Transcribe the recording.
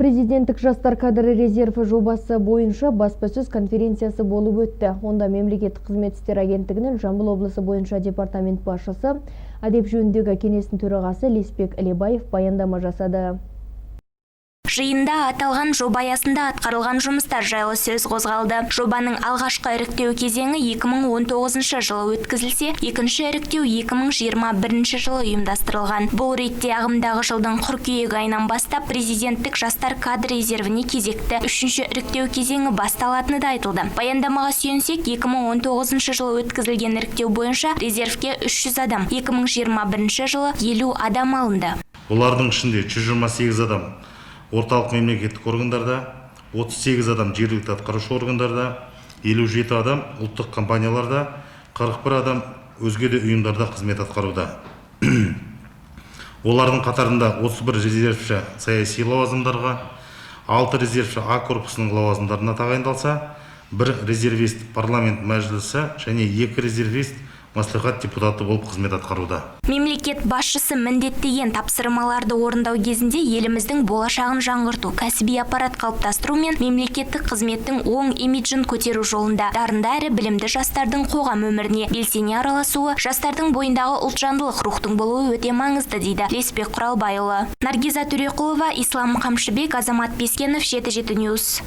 Президенттік жастар кадры резерві жобасы бойынша баспасөз конференциясы болып өтті. Онда Мемлекеттік қызмет істері агенттігінің Жамбыл облысы бойынша департамент басшысы, әдеп жөніндегі кеңестің төрағасы Лесбек Ілебаев баяндама жасады. Жиында аталған жоба аясында атқарылған жұмыстар жайлы сөз қозғалды. Жобаның алғашқы іріктеу кезеңі 2019 жылы өткізілсе, екінші іріктеу 2021 жылы ұйымдастырылған. Бұл ретте ағымдағы жылдың қыркүйек айынан бастап президенттік жастар кадр резервіне кезекті үшінші іріктеу кезеңі басталатыны да айтылды. Баяндамаға сүйенсек, 2019 жылы өткізілген іріктеу бойынша резервке 300 адам, 2021 жылы 50 адам алынды. Олардың ішінде 128 адам орталық мемлекеттік органдарда, 38 адам жергілікті атқарушы органдарда, 57 адам ұлттық компанияларда, 41 адам өзге де ұйымдарда қызмет атқаруда. Олардың қатарында 31 резервші саяси лауазымдарға, 6 резервші А корпусының лауазымдарына тағайындалса, бір резервист парламент Мәжілісі және екі резервист мәслихат депутаты болып қызмет атқаруда. Мемлекет басшысы міндеттеген тапсырмаларды орындау кезінде еліміздің болашағын жаңғырту, кәсіби аппарат қалыптастыру мен мемлекеттік қызметтің оң имиджін көтеру жолында дарынды әрі білімді жастардың қоғам өміріне белсене араласуы, жастардың бойындағы ұлтжандылық рухтың болуы өте маңызды, дейді Лесбек Құралбайұлы. Наргиза Төреқұлова, Ислам Қамшыбек, Азамат Бескенов, 77 Ньюс.